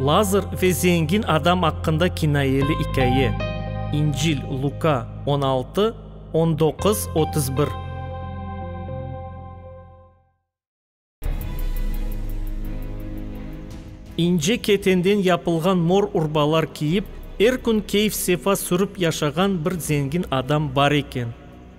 Lazar ve zengin adam aqqında kinayeli ikâye, İncil, Luka, 16, 19, 31. İnce ketenden yapılğan mor urbalar kiyip, er kün keyf-sefa sürip yaşağan bir zengin adam bar eken.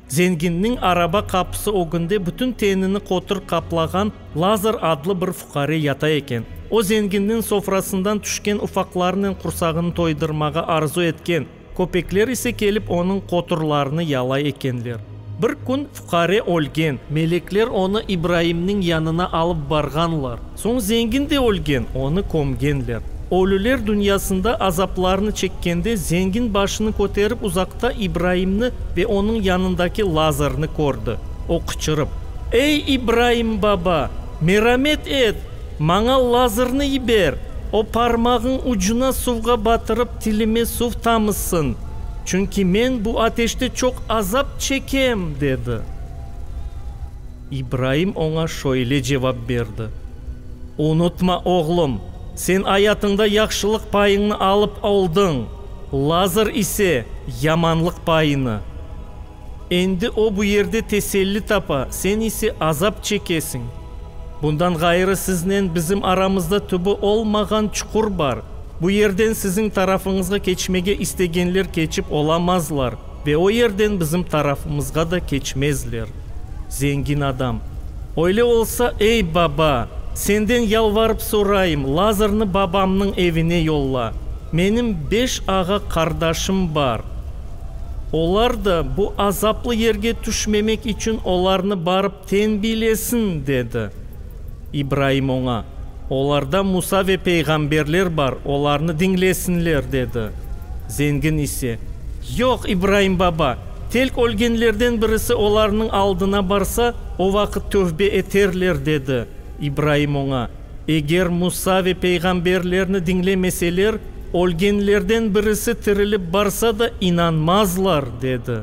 Zenginniñ araba qapısı ögünde bütün tenini qotur qaplağan Lazar adlı bir fuqare yata eken. O zenginniñ sofrasından tüşken ufaqlarnen qursağını toydırmağa arzu etken, köpekler ise kelip onıñ qoturlarını yalay ekenler. Bir kün fuqare ölgen, melekler onı İbraimniñ yanına alıp barğanlar. Soñ zengin de ölgen, onı kömgenler. Ölüler dünyasında azaplarnı çekkende zengin başını köterip uzaqta İbraimni ve onıñ yanındaki Lazarnı kördi. O qıçırıp, Ey, İbraim baba, meramet et, maña Lazarnı yiber, o parmağıñ ucuna suvğa batırıp tilime suv tamızsın, çünki men bu ateşte çoq azap çekem, dedi. İbraim oña şöyle cevap berdi, Unutma, oğlum, sen ayatıñda yahşılıq payıñnı alıp oldıñ, Lazar ise, yamanlıq payını. Endi o bu yerde teselli tapa, sen ise azap çekesiñ. Bundan ğayrı siznen bizim aramızda tübü olmağan çuqur bar, bu yerden siziñ tarafıñızğa keçmege istegenler keçip olamazlar. Ve o yerden bizim tarafımızğa da keçmezler. Zengin adam, Öyle olsa, ey, baba, senden yalvarıp sorayım, Lazarnı babamnıñ evine yolla. Menim beş ağa-qardaşım bar. Olar da bu azaplı yerge tüşmemek içün olarnı barıp tenbilesin, dedi. İbraim oña, Olarda Musa ve peyğamberler bar, olarnı diñlesinler, dedi. Zengin ise, Yoq, İbraim baba, telk ölgenlerden birisi olarnıñ aldına barsa, o vaqıt tövbe eterler, dedi. İbraim oña, Eger Musa ve peyğamberlerni diñlemeseler, ölgenlerden birisi tirilip barsa da, inanmazlar, dedi.